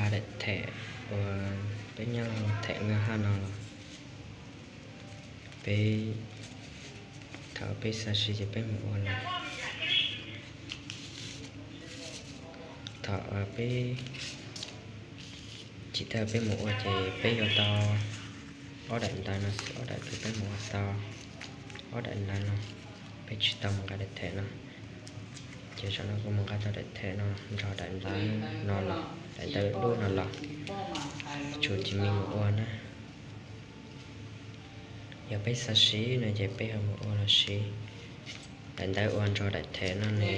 Nqa daim them uas peb nyob los them nqa haj no los peb, thaum peb xav siv ces peb mus ua no. Thaum peb tsis tau peb mus ua ces peb yuav tau ob daim ntawv no xwb, ob daim peb mus ua tau ob daim ntawv no, peb tsis tau mus nqa daim them no. Ces zaum no kuv mus nqa tau daim them no nrog daim ntawv no los, daim ntawv dub no los, tsuas cia li mus ua na. Yog peb xav siv no ces peb ho mus ua los siv. Daim ntawv ua nrog daim them no ne,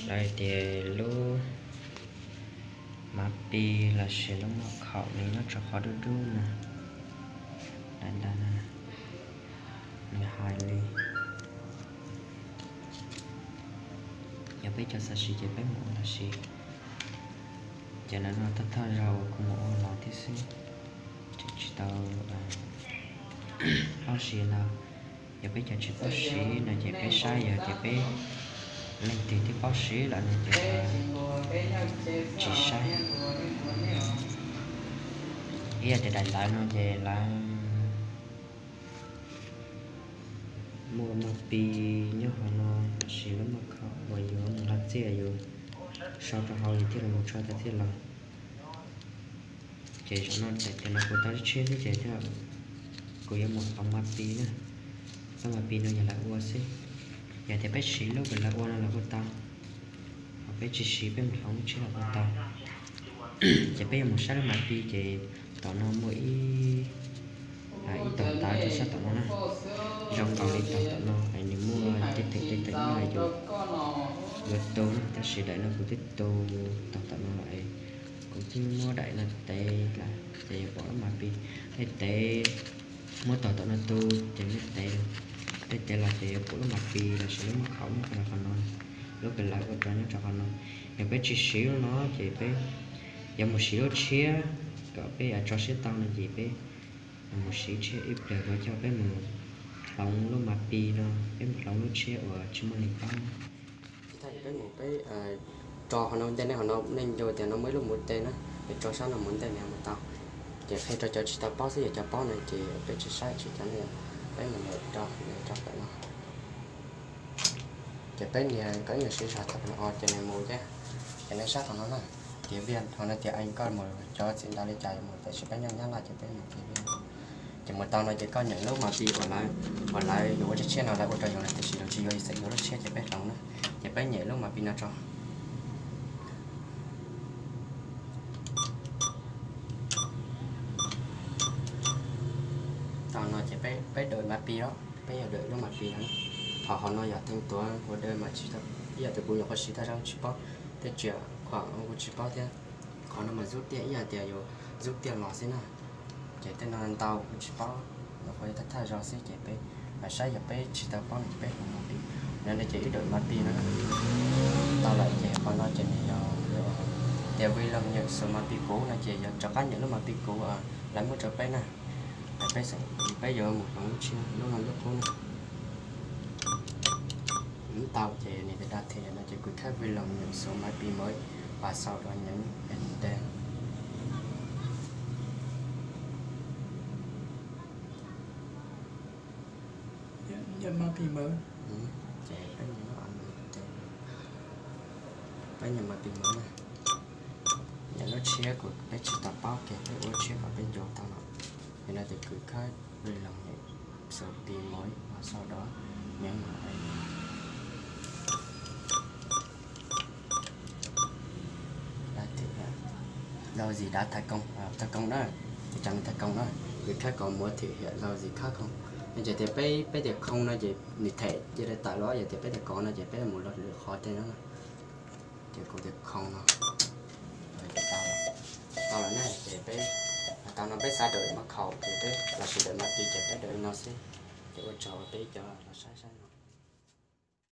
lawv tias lub mav pi los sis lub maj khaum nws nyob rau qhov dub dub no. Daim ntawv no nws hais li, yog peb cov xav siv ces peb mus ua los siv. Ces lawv no thawj thawj zaug uas kuv mus ua los thiab xwb, ces tsis tau paub siv no. Yog peb cov tsis paub siv no ces peb saib, yog tias peb leej twg twb paub siv lawm no ces tsis saib. Ib yam tias daim ntawv no ces lawv muaj maj pi nyob hauv no, los sis lub maj khaum uas yuav mus nqa txiaj yus sau rau hauv yus thiaj li mus tso tau txiaj los. Ces zaum no daim tias no kuv tau tshiab xwb ces thiaj, kuv yuav mus hauv maj pi na. Lub maj pi no yog lawv ua xwb, yog tias peb siv lub uas lawv ua no los kuj tau, ho peb tsis siv peb mus hloov lub tshiab los kuj tau. Ces peb yuav mus saib lub maj pi ces tom no muaj ib, ib tog ntawv rau sab tom no na. Zoo nkaus li tog tom no es nws muaj tej theem tej theem no yus yuav tu na, tab sis daim no kuv twb tu tog tom no lawm es kuv twb muab daim no tev lawm ces yuav pom lub maj pi. Nej tev, muab tog tom no tu ces nej tev, nej tev los ces yuav pom lub maj pi los sis lub maj khaum nyob rau qhov no, lub uas lawv ua rau nyob rau qhov no. Yog peb tsis siv lub no ces peb yuav mus siv lub tshiab kom peb yuav tso siab tau no ces peb mus siv tshiab ib pliag kuv coj peb mus hloov lub maj pi no, peb mus hloov lub tshiab uas tsis muaj neeg paub. Peb mus peb rau hauv no ntej, nej hauv no nej nco tias no muaj ib lub mus tes na, es rau sab no mus ntej nws mus tau. Ces qhia rau cov tsis tau paub xwb, yog cov paub no ces peb tsis saib tsis cov no, peb mus rau rau pem no. Ces peb nias kom ib nyuag siv zog tau no ces nws mus thiab. Ces nej saib qhov no na, tias vij hauv no tias ees koj mus cov txiv ntawd li cas yuav mus, tiam sis peb nyob Nyab Laj ces peb mus tias vij. Ces mus tau no ces koj nyem lub maj pi uas lawv, uas lawv yuav ua tshiab tshiab no lawv ua rau yus no, tiam sis lawv tsis yuav, yus xav yuav lub tshiab ces peb hloov na. Ces peb nyem lub maj pi no tso. Tau no ces peb, peb đợi maj pi os, peb yuav đợi lub maj pi no. Ho hauv no yog thanh toán hóa đơn mas tsis, ib yam tias kuv nyuam qhuav siv thawj zaug tsis paub, tej tsiam khuam kuv tsis paub thiab. Qhov no mas rút tiền ib yam tias yus rút tiền los xwb na. Ces tej no ntau kuv tsis paub, nyuam qhuav thawj thawj zaug xwb ces peb saib yog peb tsis tau paub no ces peb hu maj pi. No ces ib đợi maj pi no tau lawm ces qhov no ces nws yog tias vui lòng nhận số maj pi cũ no ces yog rov qab nyem lub maj pi cũ lawv muab rau peb na. Peb, peb yuav mus hloov lub tshiab, lub no lub qub na. Ntau ces nws tias đa thiab no ces kws khab vui lòng nhận số maj pi mới và sau đó nhấn enter. Ces peb, peb nyem maj pi mới na. Nyem lub tshiab kuv peb tsis tau paub kiag, peb ua lub tshiab kom peb nco tau no. Ces no ces kws khab vui lòng nhận số maj pi mới và sau đó nhấn enter. Giao dịch đã thành công, thành công na, ib tsam thành công na, kws khab kom mus thực hiện giao dịch khab không. No ces tias peb, peb tias không no ces nws them cia li tawm los, yog tias peb tias có no ces peb mus lwm qhov tej no. Ces kuv tias không no. Tau lawm na, ces peb, tau no peb xav đợi maj khaum ces peb, los sis đợi maj pi ces peb đợi li no xwb. Ces ua tsaug peb cov los saib saib no.